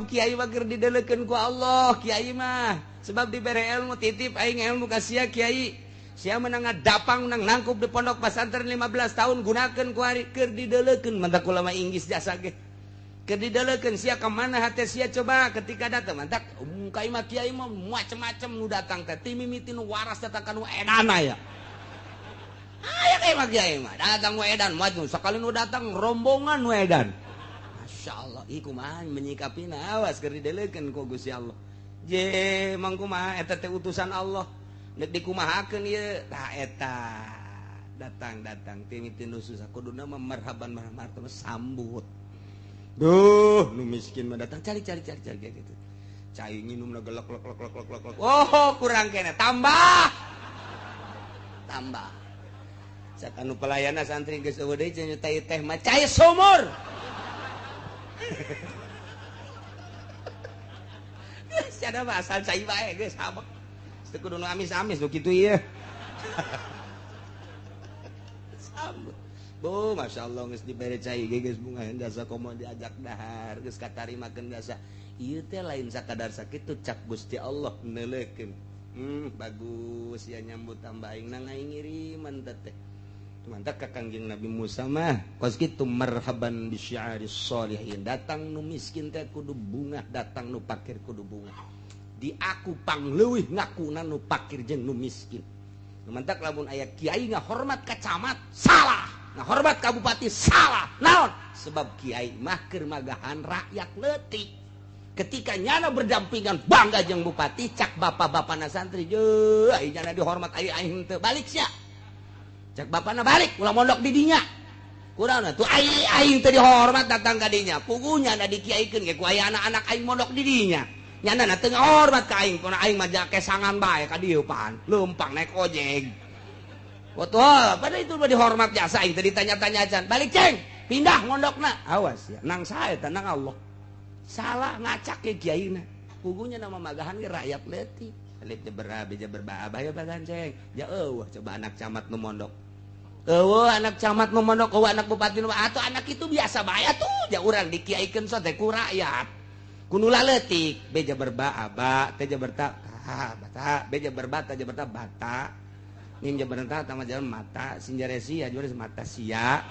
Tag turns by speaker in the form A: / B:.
A: Kiai mah keur didelekeun ku Allah, kiai mah sebab dibere ilmu titip aing ilmu ka sia kiai. Sia menang ngadapang menang nangkup di pondok pesantren 15 tahun gunakeun ku ari keur didelekeun mantak ulama Inggris jasa ge. Keur didelekeun sia ka mana hate sia coba ketika datang mantak kai mah kiai mah macem-macem nu datang teh ti mimiti nu waras datang ka nu edana ya. Aya kai mah kiai mah datang nu edan maju sakali nu datang rombongan nu edan. Masya Allah, ih kumaha menyikapina awas keur didelekeun ku Gusti Allah. Je mang kumaha eta teh utusan Allah. Nek dikumahakeun ieu tah eta datang-datang ti mimiti nu susah kuduna mah marhaban marhaban sambut. Duh, nu miskin mah datang cari cari cari cari gitu. Cai nginumna gelek lek lek lek lek lek. Oh, kurang kene tambah. Tambah. Cak anu pelayana santri geus eueuh deui cenah teh mah cai sumur. Geus ada mah asal cai bae geus habek. Teu kudu nu amis-amis nu kitu ieu. Sambut. Bu, Masya Allah geus dibere cai ge geus bunga jasa komo diajak dahar geus katarimakeun jasa. Ieu teh lain sakadar sakitu cak Gusti Allah neuleukeun. Bagus ya nyambut tambah aing nang aing ngiriman teh. Mantap ka Kangjeng Nabi Musa mah kos kitu marhaban bisyiaris sholihin. Datang nu miskin teh kudu bungah, datang nu pakir kudu bungah. Di aku pangleuwih ngakuna nu pakir jeung nu miskin. Mantak lamun aya kiai ngahormat ka camat salah, ngahormat ka bupati salah. Naon? Sebab kiai mah keur magahan rakyat leutik. Ketika nyana berdampingan bangga jeung bupati cak bapak-bapana santri jeuh ai nyana dihormat ai aing teu balik sia. Cak bapana balik ulah mondok di dinya. Kurang tuh ai aing teu dihormat datang ka dinya. Pugunya na dikiaikeun ge ku aya anak-anak aing mondok di dinya. Nyana na teu ngahormat ka aing, kuna aing mah kesangan bae ka dieu pan. Leumpang naik ojek. Betul, pada itu mah dihormat jasa aing teu ditanya-tanya acan. Balik ceng, pindah mondokna. Awas ya, nang sae teh nang Allah. Salah ngacak ke kiaina. Pugunya nama magahan ge rakyat leutik. Alif jeber be jeber ba abah ya bagan ceng. Ja eueuh coba anak camat nu mondok. Eueuh anak camat nu mondok, eueuh anak bupati nu atuh anak itu biasa bae atuh. Ja urang dikiaikeun sote ku rakyat. Kudu laletik be jabar ba aba teh jabar ta ha bata be jabar ba ta jabar ta bata mim jabar ta tama jabar mata sinjaresi ya jabar mata sia.